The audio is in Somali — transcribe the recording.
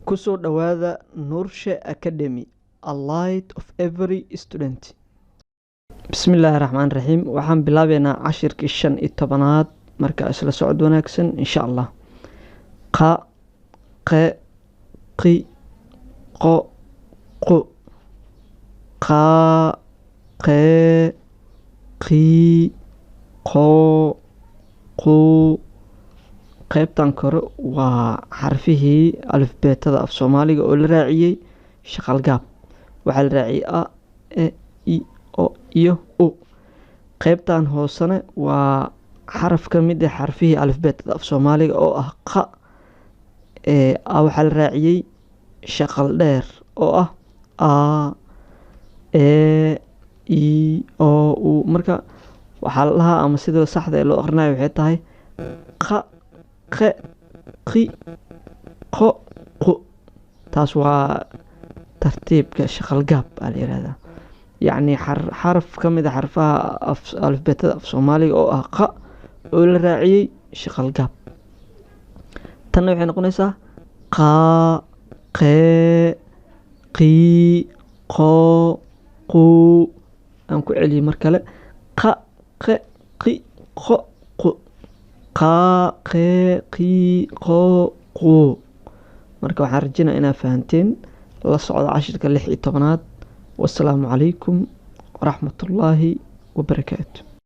Ku soo dhawaada Nuurshe Academy, a light of every student. Bismillaahi Raxmaani Raxiim. Waxaan bilaabeynaa cashirkii 15aad. Marka isla socod wanaagsan, insha Allah. Qa, qe, qi, qo, qu. Qaa, qee, qii, qoo, quu. Qaybtan kore waa xarfihii alifbeetada af Soomaaliga oo la raaciyey shaqal gaab. Waxaa la raaciyey a, e, i, o iyo u. Qaybtan hoosena waa xaraf ka mid ah xarfihii alifbeetada af Soomaaliga oo ah qa. Ee waxaa la raaciyey shaqal dheer oo ah a, e, i, o, u. Marka waxaa la dhahaa, ama sida saxda ee loo aqrinayo waxay tahay qa, qe, qi, qo, qu. Taas waa tartiibka shaqal gaab aa la yiraahdaa, yacni xaraf ka mid ah xarfaha alifbeetada af Soomaaliga oo ah qa oo la raaciyey shaqal gaab. Tanna waxay noqonaysaa qaa, qee, qii, qoo, quu. Aan ku celiyey mar kale: qa, qe, qi, qo, qu. Qaa, qee, qii, qoo, quu. Marka waxaan rajeynaya inaad fahanteen. La socda cashirka 16aad. Wasalaamu calaykum waraxmatullaahi wabarakaatu.